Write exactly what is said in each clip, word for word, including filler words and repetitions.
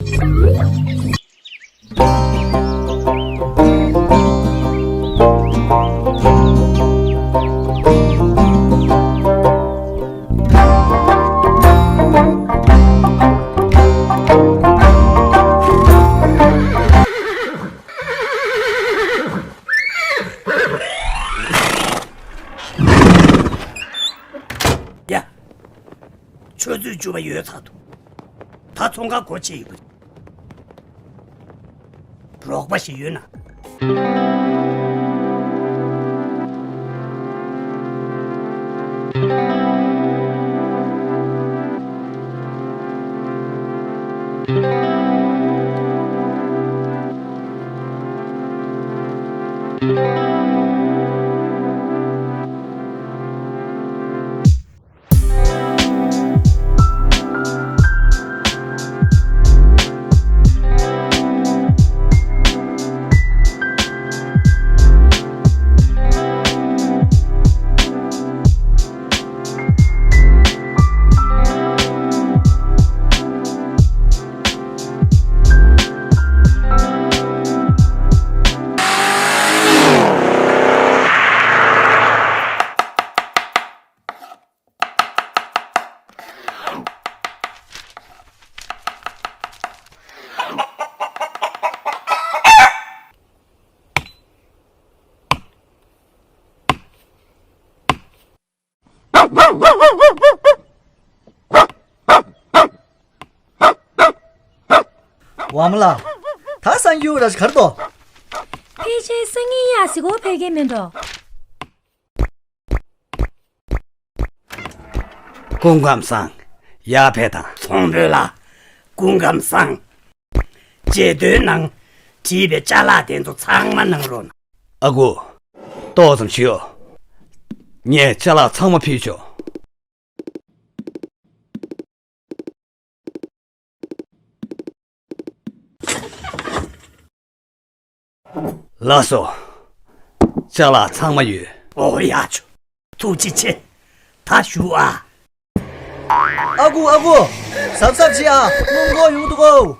ཡ། ཆུ་ཚོད་བཅུ་པ་ཡོལ་ཚར་འདུག་ད་ཚོང་ཁང་སྒོ་ཕྱེ་ཡོད་པ་རེད། རོགས་པ་ཞིག་ཡོད་ན། ཝ་མ་ལ། ད་སང་རྒྱུ་ར་ཞིག་གར་དོ། ཕལ་ཆེར་སང་ཉིན་ཡ་གཟིགས་སྐོར་ཕེབས་ཀྱི་མིན་འགྲོ། སྐུ་ཁམས་བཟང་། ཡར་ཕེབས་དང་། ཚོང་དཔོན་ལགས། སྐུ་ཁམས་བཟང་། བརྗེད་དོན་ནང་བྲིས་པའི་ཅ་ལག་དེ་ཚོ་ཚང་མ་གནང་རོགས་གནང་། ཨ་ཁུ། ཏོག་ཙམ་བཞུགས། ངས་ཅ་ལག་ཚང་མ་ཕུལ་ཆོག་ལགས་སོ། ཅ་ལག་ཚང་མ་ཡོད། ཨོ་ཡ་ཆུ། ཐུགས་རྗེ་ཆེ། ད་བཞུགས་ཨ། ཨ་ཁུ་ཨ་ཁུ། གཟབ་གཟབ་བྱེད་ཨ། སྔོན་འགོག་ཡོང་འདུག་གོ།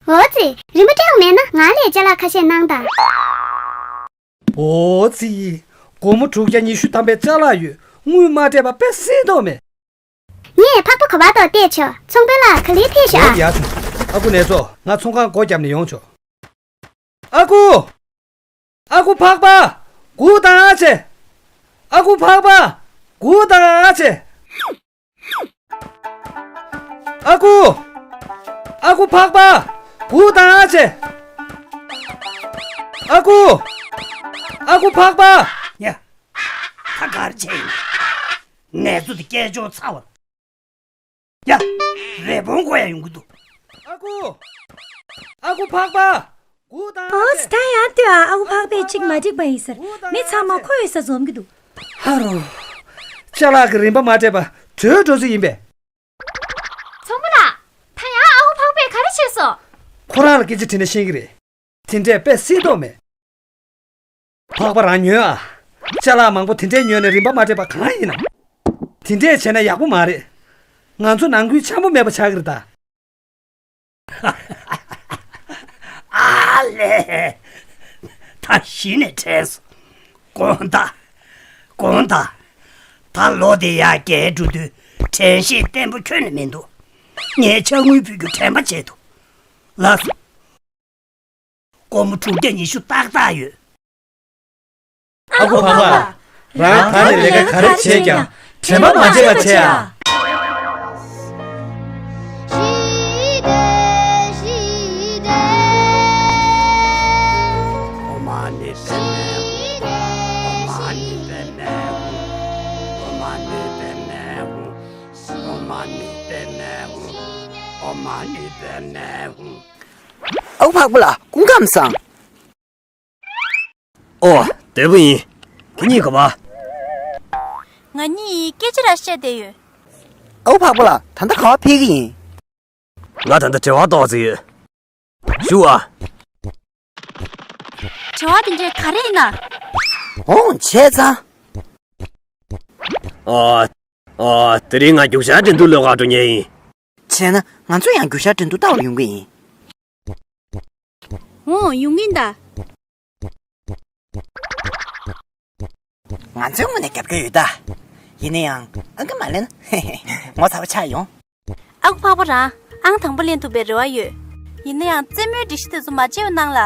འོ་ཙི། རིན་པ་སྤྲད་མེད་ན་ང་ལས་ཅ་ལག་ཁ་ཤས་གནང་དང་། འོ་ཙི། སྒོར་མོ་དྲུག་བརྒྱ་ཉི་ཤུ་ཐམ་པའི་ཅ་ལག་ཡོད། དངུལ་མ་སྤྲད་པ་དཔེ་སྲིད་དོགས་མེད། ངས་ཕག་པ་ག་བ་ཏོ་བལྟས་ཆོག་ཚོང་དཔོན་ལགས་ག་ལེར་ཕེབས་ཤོག་ཨ། ཡ་ཆུ། ཨ་ཁུ་ནེ་ཙོ། ང་ཚོང་ཁང་སྒོ་བརྒྱབ་ནས་ཡོང་ཆོག་ཨ་ཁུ། ཨ་ཁུ་ཕག་པ། སྒུག་དང་ཨ་ཅེ། ཨ་ཁུ་ཕག་པ། སྒུག་དང་ཨ་ཅེ། ཨ་ཁུ། ཨ་ཁུ་ཕག་པ། སྒུག་དང་ཨ་ཅེ། ཨ་ཁུ། ཨ་ཁུ་ཕག་པ། ཡ། ད་ག་རེ་བྱས་ཡིན། ནེ་ཙོ་དེ་སྐད་ཅོར་ཚ་བ། ཡ། རེ་བོང་གོ་ཡ་ཡོང་གི་འདུག་ཨ་ཁུ། ཨ་ཁུ་ཕག་པ། སྒུག་དང་ཨ་ཨོ་ཅེ། ད་ཡང་ལྟོས་ཨ། ཨ་ཁུ་ཕག་པས་གཅིག་མ་འགྲིག་པ་ཡིན་ཟེར། མི་ཚང་མ་ཁོ་ཡོད་ས་འཛོམས་ཀྱི་འདུག་ཧ་རོ། ཅ་ལག་གི་རིན་པ་མ་སྤྲད་པ་བྲོས་འགྲོ་རྩིས་ཡིན་པས། ཚོང་པ་ལགས། ད་ཡང་ཨ་ཁུ་ཕག་པས་ག་རེ་བྱས་སོང་། ཁོ་རང་ལ་སྐད་ཆ་དྲིས་ན་ཤེས་ཀྱི་རེད། དེ་འདྲས་དཔེ་སྲིད་དོགས་མེད། ཕག་པ་རང་ཉོན་ཨ། ཅ་ལག་མང་པོ་དེ་འདྲས་ཉོས་ནས་རིན་པ་མ་སྤྲད་པ་གང་ཡིན་ནམ། དེ་འདྲས་བྱས་ན་ཡག་པོ་མ་རེད། ང་ཚོ་ནང་ཁུལ་འཆམ་པོ་མེད་པ་ཆགས་ཀྱི་རེད་ད། ཨ་ལས། ད་གཞི་ནས་དྲན་སོང་། དགོངས་དག་དགོངས་དག་ད་ལོ་དེ་ཡར་རྒྱས་འགྲོ་དུས་དྲན་ཤེས་བརྟན་པོ་ཁྱོན་ནས་མི་འདུག་ངས་ཕྱག་དངུལ་ཕུལ་རྒྱུ་དྲན་པ་བརྗེད་འདུག་ལགས་སོ། སྒོར་མོ་དྲུག་བརྒྱ་ཉི་ཤུ་ཏག་ཏག་ཡོད། ཨ་ཁུ་ཕག་པ། རང་ད་ནས་ལས་ཀ་ག་རེ་བྱས་ཀྱང་དྲན་པ་མ་བརྗེད་པ་བྱས་ཨ། ཨ་ཁུ་ཕག་པ་ལགས་སྐུ་ཁམས་བཟང་། ཨོ། བདེ་པོ་ཡིན། ཁྱེད་གཉིས་ག་པར། ང་གཉིས་སྐད་ཆ་ར་བཤད་བསྡད་ཡོད། ཨོ་ཕག་པ་ལགས་ད་ལྟ་ག་པར་ཕེབས་ཀྱི་ཡིན། ང་ད་ལྟ་བྲེལ་བ་ཏོག་ཙམ་ཡོད། བཞུགས་ཨ། བྲེལ་བ་དེ་འདྲས་ག་རེ་ཡིན་ན། འོང་བྱས་ཙང་། ཨོ། ཨོ། དེ་རིང་ང་རྒྱུག་ཤར་འགྲན་བསྡུར་ལས་ཀར་འགྲོ་མཁན་ཡིན། བྲལ་ན་ང་ཚོ་ཡང་རྒྱུ་ཤར་འགྲན་བསྡུར་ལྟ་བར་ཡོང་གི་ཡིན། འོ་ཡོང་གི་ཡིན་ད། ང་ཚོའི་ངོས་ནས་རྒྱབ་སྐྱོར་ཡོད་ད། ཡིན་ན་ཡང་ཨང་ཀི་མ་ལེན་ན་ངོ་ཚ་བོ་ཆགས་ཡོང་། ཨ་ཁུ་འཕགས་པ་རང་ཨང་དང་པོ་ལེན་ཐུབ་པའི་རེ་བ་ཡོད། ཡིན་ན་ཡང་རྩེད་མོའི་སྒྲིག་གཞི་དེ་ཚོ་མ་བརྗེད་པ་གནང་ལ།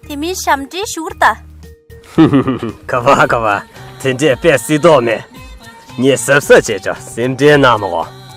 དེ་མིན་ཞབས་འདྲེན་ཞུ་གི་རེད་ད། ཁ་བ་ཁ་བ། དེ་འདྲས་དཔེ་སྲིད་དོགས་མེད། ངས་གཟབ་གཟབ་བྱས་ཆོག་སེམས་ཁྲལ་གནང་མ་དགོས།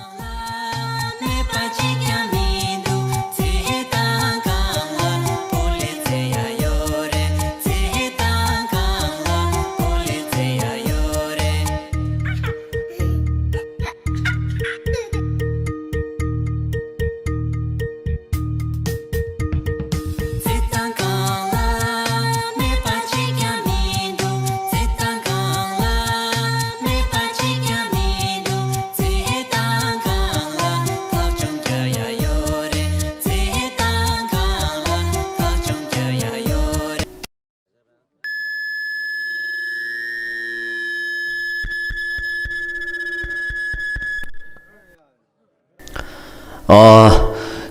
ཨ།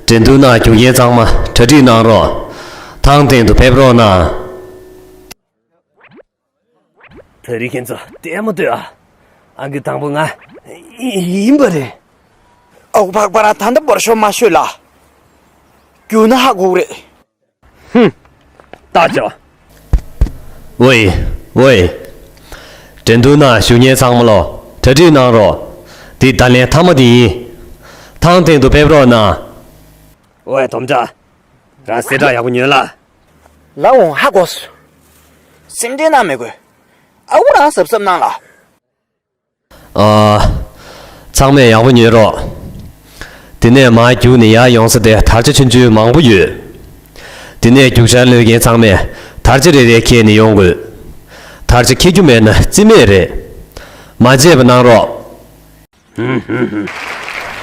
འགྲན་བསྡུར་ནང་རྒྱུག་མཁན་ཚང་མ་གྲ་སྒྲིག་གནང་རོགས། ཐང་སྟེང་དུ་ཕེབས་རོགས་གནང་། དེ་རིང་ཁྱེད་ཚོ་ལྟད་མོ་ལྟོས་ཨ། ཨང་ཀི་དང་པོ་ང་ཡིན་པ་རེད། ཨ་ཁུ་འཕགས་པ་རང་ད་ལྟ་འབར་ཤོག་མ་ཤོད་ལ། རྒྱུགས་ན་ཧ་གོ་གི་རེད། ཧུམ། ལྟ་ཅོ། ཝེ། ཝེ། འགྲན་བསྡུར་ནང་ཞུགས་མཁན་ཚང་མ་ལོ་གྲ་སྒྲིག་གནང་རོགས། འདི་བརྡ་ལན་མཐའ་མ་དེ་ཡིན། ཐང་སྟེང་དུ་ཕེབས་རོགས་གནང་། ཝེ་དོམ་བྲ། རང་གསལ་བསྒྲགས་ཡག་པོ་ཉོན་ལ། ལ་འོང་ཧ་གོ་སོང་། སེམས་ཁྲལ་གནང་མི་དགོས། ཨ་ཁུ་རང་གཟབ་གཟབ་གནང་ལ། ཨ། ཚང་མས་ཡག་པོ་ཉོན་རོགས། དེ་ནས་མར་རྒྱུགས་ནས་ཡར་ཡོང་ས་དེ་དར་ཆ་ཆུང་ཆུང་མང་པོ་ཡོད། དེ་ནས་རྒྱུགས་ཤར་གློད་མཁན་ཚང་མས་དར་ཆ་རེ་རེ་འཁྱེར་ནས་ཡོང་དགོས། དར་ཆ་འཁྱེར་རྒྱུ་མེད་ན་རྩིས་མེད་རེད། མ་བརྗེད་པ་གནང་རོགས།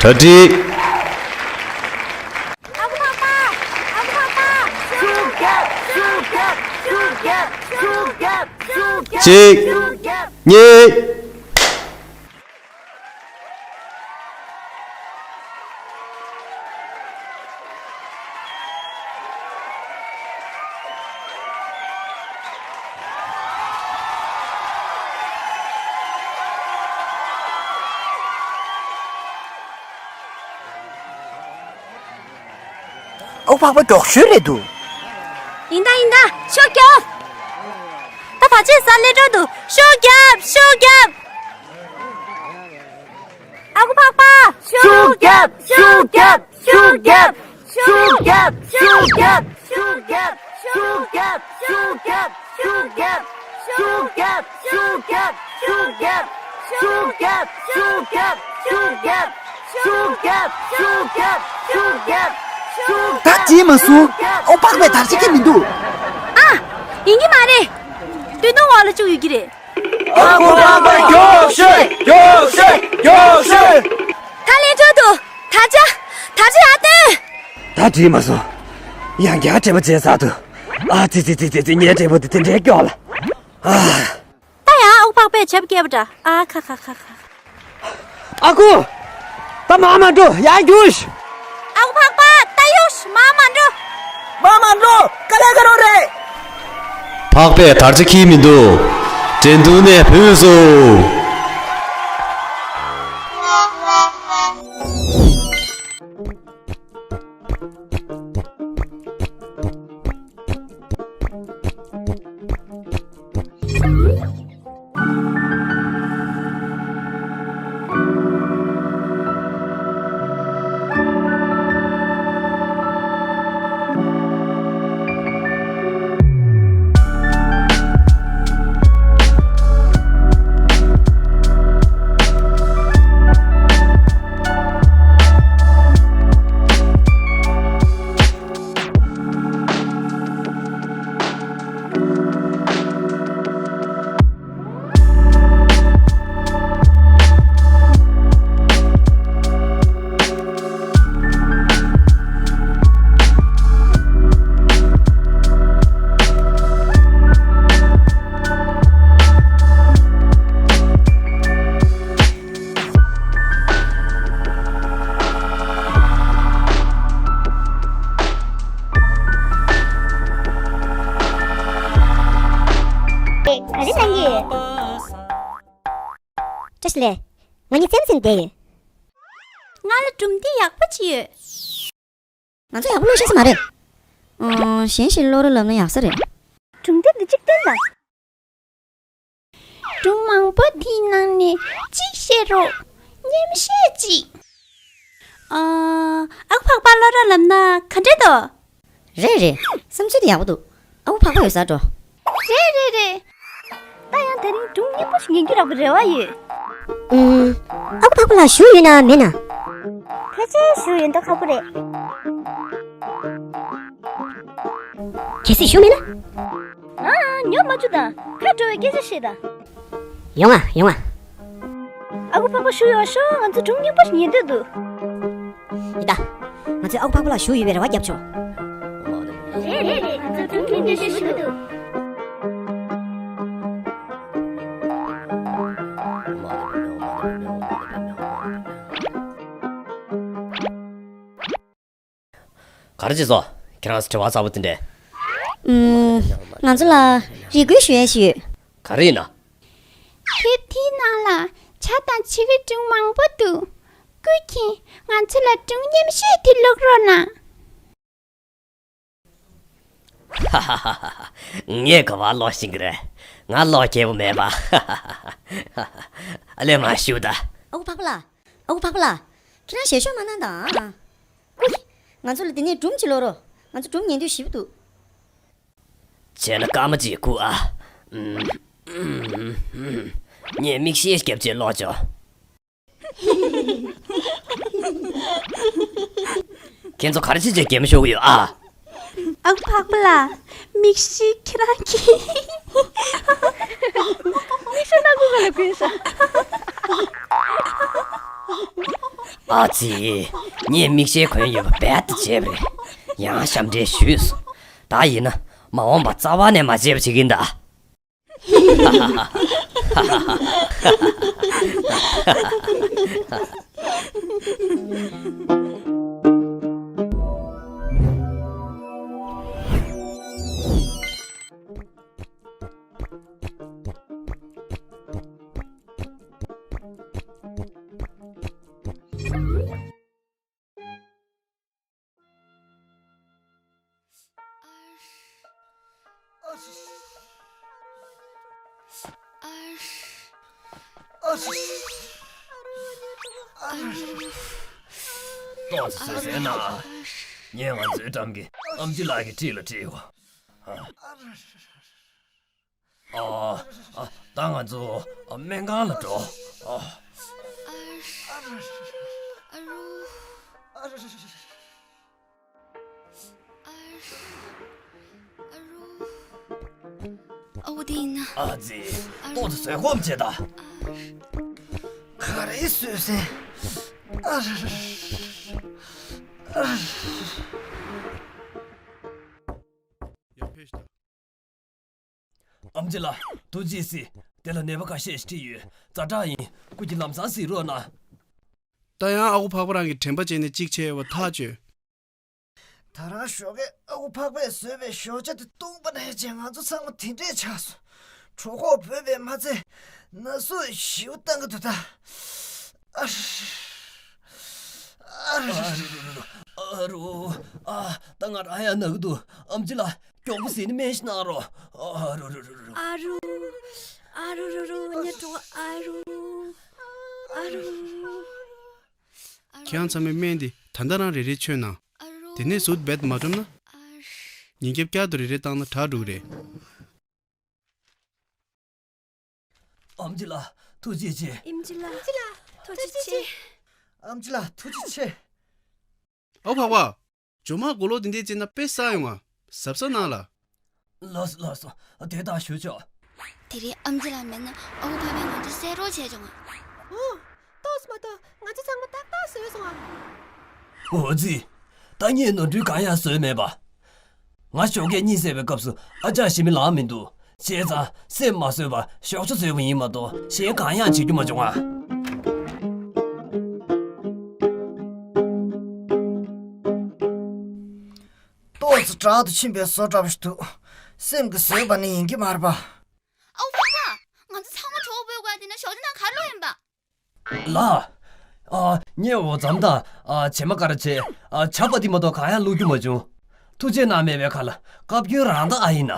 གྲ་སྒྲིག། ཨ་ཁུ་འཕགས་པ། ཨ་ཁུ་འཕགས་པ། ཤུགས་རྒྱབ། ཤུགས་རྒྱབ། ཤུགས་རྒྱབ། ཤུགས་རྒྱབ། ཤུགས་རྒྱབ། གཅིག་ཤུགས་རྒྱབ། གཉིས། ཨོ་འཕགས་པ་མགྱོགས་ཤོས་རེད་འདུག་ཡིན་ད་ཡིན་ད། ཤུགས་རྒྱོབ། ད་བར་ཆད་ཟ་སླེབས་འགྲོ་འདུག་ཤུགས་རྒྱོབ། ཤུགས་རྒྱོབ། ཨ་ཁུ་འཕགས་པ། ཤུགས་རྒྱོབ། ཤུགས་རྒྱོབ། ཤུགས་རྒྱོབ། ཤུགས་རྒྱོབ། ཤུགས་རྒྱོབ། ཤུགས་རྒྱོབ། ཤུགས་རྒྱོབ། ཤུགས་རྒྱོབ། ཤུགས་རྒྱོབ། ཤུགས་རྒྱོབ། ཤུགས་རྒྱོབ། ཤུགས་རྒྱོབ། ཤུགས་རྒྱོབ། ཤུགས་རྒྱོབ། ཤུགས་རྒྱོབ། ད་བྲིས་མ་སོང་། ཨོ་འཕགས་པས་དར་ཆ་ཁྱེར་མི་འདུག་ཨ། ཡིན་གྱི་མ་རེད། སྟོད་ཐུང་འོག་ལ་བཅུག་ཡོད་ཀྱི་རེད། ཨ་ཁུ་འཕགས་པ་མགྱོགས་ཤོས། མགྱོགས་ཤོས། མགྱོགས་ཤོས། ད་ལན་འགྲོ་འདུག་དར་ཆ། དར་ཆ་ཡར་བཏོན། ད་བྲིས་མ་སོང་། ཡང་བསྐྱར་སྤྲད་པ་བྱས་ཚར་འདུག་ཨ་ཙི་ཙི་ཙི་ཙི་ཙི། ངའི་སྤྲད་པ་དེ་དེ་འདྲའི་སྐྱོ་ལ། ཨ། ད་ཡང་ཨ་ཁུ་འཕགས་པས་བྱབ་བསྐྱལ་བ་འདྲ། ཨ་ཁ་ཁ་ཁ་ཁ། ཨ་ཁུ། ད་མར་མ་འགྲོ། ཡར་རྒྱུགས། ཨ་ཁུ་འཕགས་པ་ད་གཡུགས། མར་མ་འགྲོ། མར་མ་འགྲོ། དཀའ་ལས་ཁག་པོ་རེད། འཕགས་པས་དར་ཆ་འཁྱེར་མི་འདུག་འགྲན་བསྡུར་ནས་བུད་སོང་། ཨ་ཤི་ལེ། ང་གཉིས་རྩེད་མོ་རྩེ་ནས་བསྡད་ཡོད། ང་ལ་སྒྲུང་འདི་ཡག་པོ་ཅིག་ཡོད། ང་ཚོ་ཡག་པོ་ཀློག་ཤེས་ས་མ་རེད། ཨང་། གཞན་ཞིག་ཀློག་རོགས་ལབ་ན་ཡག་ས་རེད། སྒྲུང་དེབ་འདི་གཅིག་སྟོན་དང་། སྒྲུང་མང་པོ་དེའི་ནང་ནས་གཅིག་བཤད་རོགས། མཉམ་བཤད་ཅིག་ཨ། ཨ་ཁུ་འཕགས་པ་ཀློག་རོགས་ལབ་ན་ག་འདྲ་འདུག་རེད་རེད། བསམ་ཚུལ་དེ་ཡག་པོ་འདུག་ཨ་ཁུ་འཕགས་པ་ཡོད་སར་འགྲོ། རེད་རེད་རེད། ད་ཡང་དེ་རིང་སྒྲུང་སྙན་པོ་ཞིག་ཉན་རྒྱུ་རག་པའི་རེ་བ་ཡོད། ཨུམ། ཨ་ཁུ་འཕགས་པ་ལགས་བཞུགས་ཡོད་ན་མེད་ན། ཕལ་ཆེར་བཞུགས་ཡོད་མདོག་ཁ་པོ་རེད། གལ་སྲིད་བཞུགས་མེད་ན། ཨ། ཉོབ་མ་བཅུག་དང་། ཁ་དྲོ་བའི་སྐད་ཆ་བཤད་དང་། ཡོང་ང་ཡོང་ང་། ཨ་ཁུ་འཕགས་པ་བཞུགས་ཡོད་ཤོག་ང་ཚོ་སྒྲུང་སྙན་པོ་ཞིག་ཉན་འདོད་འདུག་ཡིན་ད། ང་ཚོས་ཨ་ཁུ་འཕགས་པ་ལགས་བཞུགས་ཡོད་པའི་རེ་བ་བརྒྱབ་ཆོག་རེད་རེད་རེད། ང་ཚོ་སྒྲུང་སྙན་འདོད་ཞུ་གི་འདུག་ག་རེ་བྱེད་སོང་། ཁྱེད་རང་ཚོ་དྲི་བ་གསར་པ་དེ་འདྲས། ཨུམ། ང་ཚོ་ལ་རེ་སྐུལ་ཞུ་ཡས་ཞིག་ཡོད། ག་རེ་ཡིན་ན། དེབ་དེའི་ནང་ལ་བྱ་དང་བྱི་བའི་སྒྲུང་མང་པོ་འདུག་ཀུན་མཁྱེན། ང་ཚོ་ལ་སྒྲུང་མཉམ་བཤད་དེ་ཀློག་རོགས་གནང་། ཧ་ཧ་ཧ་ཧ། ངས་ག་པར་ཀློག་ཤེས་ཀྱི་རེད། ང་ཀློག་མཁས་པོ་མེད་པ། ཨ་ལས་མ་ཞུ་ད། ཨ་ཁུ་འཕགས་པ་ལགས། ཨ་ཁུ་འཕགས་པ་ལགས། ཁྱེད་རང་ཞལ་ཤོག་མ་གནང་དང་། ཨུ། ང་ཚོ་ལ་འདི་ནས་སྒྲུང་ཅིག་ཀློག་རོགས། ང་ཚོ་སྒྲུང་ཉན་འདོད་ཞེ་པོ་འདུག་བྱས་ན་སྐར་མ་གཅིག་སྒུག་ཨ། ངས་མིག་ཤེལ་བརྒྱབ་བྱས་ཀློག་ཆོག་ཁྱེད་ཚོ་ག་རེ་བྱས་བྱས་གད་མོ་ཤོར་གྱི་ཡོད་ཨ། ཨ་ཁུ་འཕགས་པ་ལགས། མིག་ཤེལ་ཁྱེད་རང་གིས། མིག་ཤེལ་སྣ་ཁུག་ག་ལ་བསྐུས་ཤག་ཨ་ཙི། ངས་མིག་ཤེལ་གོན་ཡོད་པ་རྦད་དེ་བརྗེད་པ་རེད། ཡང་ཞབས་འདྲེན་ཞུས་སོང་། ད་ཡིན་ན་མ་འོངས་པ་རྩ་བ་ནས་མ་བརྗེད་པ་བྱེད་ཀྱི་ཡིན་ད། ཏོག་ཙམ་བཟོད་བསྲན་གནང་། ངས་ང་ཚོའི་འགྲམ་གྱི་ཨམ་ཆི་ལགས་ཀྱི་འཁྲིས་ལ་ཁྲིད་དགོས། ཨ། ཨ། ད་ང་ཚོ་སྨན་ཁང་ལ་འགྲོ། ཨ། ཨ་རུ། ཨ་རུ། ཨ་རུ། ཨ་འོ་དེ་ཡིན་ན། ཨ་ཙི། ཨ་རུ། ཏོག་ཙམ་བཟོད་སྒོམ་བྱེད་ད། ཨ་རུ། ག་རེ་བཟོད་བསྲན། ཨ་རུ། ཨ་རུ། ཡར་ཕེབས་ཤིག་ད། ཨམ་ཆི་ལགས། ཐུགས་རྗེ་གཟིགས། དེ་ལ་ནད་པ་ཁ་ཤས་ཤིག་ཁྲིད་ཡོད། ཛ་དྲག་ཡིན། སྐུ་མཁྱེན་ལམ་སང་གཟིགས་རོགས་གནང་། ད་ཡང་ཨ་ཁུ་འཕགས་པ་རང་གིས་དྲན་པ་བརྗེད་ནས་གཅིག་བྱས་པ་ཐག་ཆོད། ད་རང་ཞོགས་ཀས་ཨ་ཁུ་འཕགས་པས་བཟོས་པའི་ཞོགས་ཇ་དེ་བཏུངས་པ་ནས་བྱས་ང་ཚོ་ཚང་མ་དེ་འདྲས་ཆགས་སོང་། གྲོད་ཁོག་བོས་པས་མ་ཚད་ན་ཟུག་ཞེ་པོ་བཏང་གི་འདུག་ད། ཨ་རུ། ཨ་རུ། ཨ་རུ། ཨ། ད་ང་རང་ཡང་ན་གི་འདུག་ཨམ་ཆི་ལགས། མགྱོགས་པོ་ཟིན་ནས་སྨན་ཞིག་གནང་རོགས། ཨ་རུ་རུ་རུ་རུ། ཨ་རུ། ཨ་རུ་རུ་རུ། ངའི་གྲོད་ཁོག་ཨ་རུ། ཨ་རུ། ཁྱེད་རང་ཚང་མས་སྨན་འདི་ད་ལྟ་རང་རེ་རེ་མཆོད་གནང་། དེ་ནས་ཟུག་རྦད་མ་གྲུབ་ན། ཉིན་རྒྱབ་བསྐྱར་དུ་རེ་རེ་བཏང་ན་དྲག་འགྲོ་གི་རེད། ཨམ་ཆི་ལགས། ཐུགས་རྗེ་ཆེ། ཨམ་ཆི་ལགས། ཐུགས་རྗེ་ཆེ། ཨམ་ཆི་ལགས། ཐུགས་རྗེ་ཆེ། ཨ་ཁུ་འཕགས་པ། ཇོ་མ་མགོ་ལོག་འདི་འདྲས་བཙལ་ན་དཔེ་བསགས་ཡོང་ང་། གཟབ་གཟབ་གནང་ལ། ལགས་སོ་ལགས་སོ། དེ་ལྟར་ཞུ་ཆོག་དེ་རིང་ཨམ་ཆི་ལགས་མེད་ན་ཨ་ཁུ་འཕགས་པས་ང་ཚོ་བསད་རོགས་བྱས་བྱུང་ང་། ཨོ། ཏོག་ཙམ་མ་གཏོགས་ང་ཚོ་ཚང་མ་ཏག་ཏག་བཟོས་སོང་ང་། འོ་ཙི། ད་ངས་ནོར་འཁྲུལ་གང་ཡང་བཟོས་མེད་པ། ང་ཞོགས་ཀས་གཉིད་སད་པའི་སྐབས་སུ་ཨ་ཅག་ཞི་མི་ལངས་མི་འདུག་བྱས་ཙང་སེམས་མ་བཟོད་པར་ཞོགས་ཇ་བཟོས་པ་ཡིན་མ་གཏོགས་གཞན་གང་ཡང་བྱེད་རྒྱུ་མ་བྱུང་ང་། ཏོག་ཙམ་དྲག་ཏུ་ཕྱིན་པའི་བཟོ་འདྲ་པོ་ཞིག་འདུག་སེམས་ཀྱིས་བཟོས་པ་ནི་ཡིན་གྱི་མ་རེད་པ། ཨའུ་ཕག་པ། ང་ཚོ་ཚང་མ་གྲོད་པོ་ལ་བསྡད་ན་ཞོགས་ཇ་ནང་ག་རེ་བླུགས་ཡིན་པ། ལགས། ཨ། ངས་འོ་རྩམ་དང་། ཨ། བྱེ་མ་ཀ་ར་བྱས། ཨ། ཇ་པ་ཏི་མ་གཏོགས་གང་ཡང་བླུགས་རྒྱུ་མ་བྱུང་། ཐུགས་རྗེ་གནང་མེད་པའི་ཁ་ལ་བཀའ་བཀྱོན་རང་ད་ཨ་ཡིན་ན།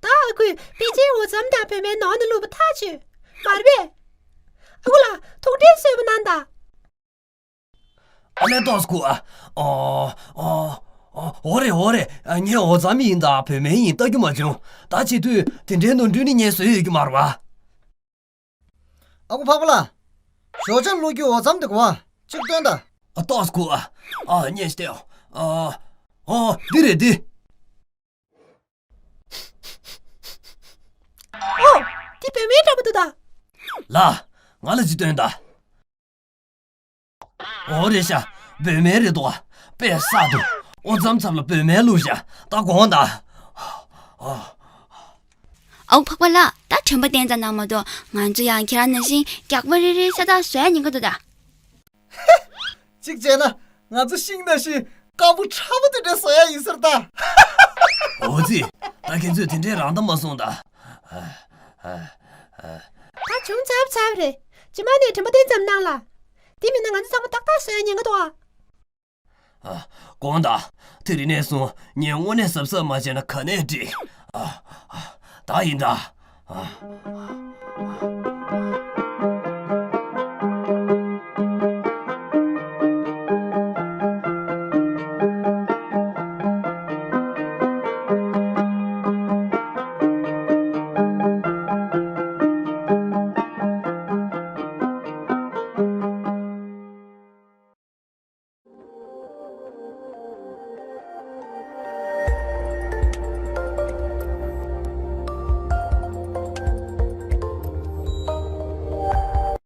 ད་ཨ་ཁུས་པེ་ཅིན་འོ་རྩམ་དང་བོད་སྨན་ནང་ནས་བླུགས་པ་ཐག་ཆོད། མ་རེད་པས། ཨ་ཁུ་ལགས་ཐུགས་རྗེ་གཟབ་པོ་གནང་དང་། ཨ་ལས་ཏོག་ཙམ་སྒུག་ཨ། ཨོ། ཨོ། ཨོ། འོ་རེད་འོ་རེད། ངས་འོ་རྩམ་ཡིན་དང་བོད་སྨན་ཡིན་ལྟ་རྒྱུ་མ་བྱུང་། ད་བྱེད་དུས་དེ་འདྲའི་ནོར་འཁྲུལ་ནི་ངས་བཟོས་ཡོད་རྒྱུ་མ་རེད་པ། ཨ་ཁུ་འཕགས་པ་ལགས། ཞོགས་ཇ་བླུགས་རྒྱུའི་འོ་རྩམ་དེ་གོ་ཨ། གཅིག་སྟོན་དང་། ཨ། ཏོག་ཙམ་སྒུག་ཨ། ཨ། སྙན་ཞིག་སྟེར། ཨ། ཨོ། འདི་རེད་འདི། ཨོ། འདི་བོད་སྨན་འདྲ་པོ་འདུག་ད། ལགས། ང་ལ་གཅིག་སྟོན་དང་། འོ་རེད་ཤག་བོད་སྨན་རེད་འདུག་ཨ། དཔེ་གསར་འདུག་འོ་རྩམ་ཚབ་ལ་བོད་སྨན་བླུགས་ཤག་ད་དགོངས་དག་ཨོ་འཕགས་པ་ལགས། ད་དྲན་པ་བསྟེན་ཙམ་གནང་མ་གཏོགས། ང་ཚོ་ཡང་ཁྱེད་རང་ནང་བཞིན་རྒྱགས་པ་རེ་རེ་ཤ་སྟག་བཟོ་ཡ་ཉེན་ཁ་འདུག་ད། གཅིག་བྱས་ན་ང་ཚོ་ཤིང་ནང་བཞིན་དཀར་པོ་ཁྲ་པོ་དེ་འདྲ་བཟོ་ཡ་ཡིན་ཟེར་ད། འོ་ཙི། ད་ཁྱེད་ཚོས་དེ་འདྲའི་རང་ད་མ་གསུངས་ད། ད་བྱུང་ཚར་ཚར་རེད། རྗེས་མ་ནས་དྲན་པ་བསྟེན་ཙམ་གནང་ལ། དེ་མིན་ན་ང་ཚོ་ཚང་མ་ཏག་ཏག་བཟོ་ཡ་ཉེན་ཁ་འདུག་ཨ། ཨ། དགོངས་དག་དེ་རིང་ནས་བཟུང་ངས་དངོས་གནས་གཟབ་གཟབ་མ་བྱས་ན་ག་ནས་འགྲིག་ཨ། ཨ། ད་ཡིན་ད། ཨ།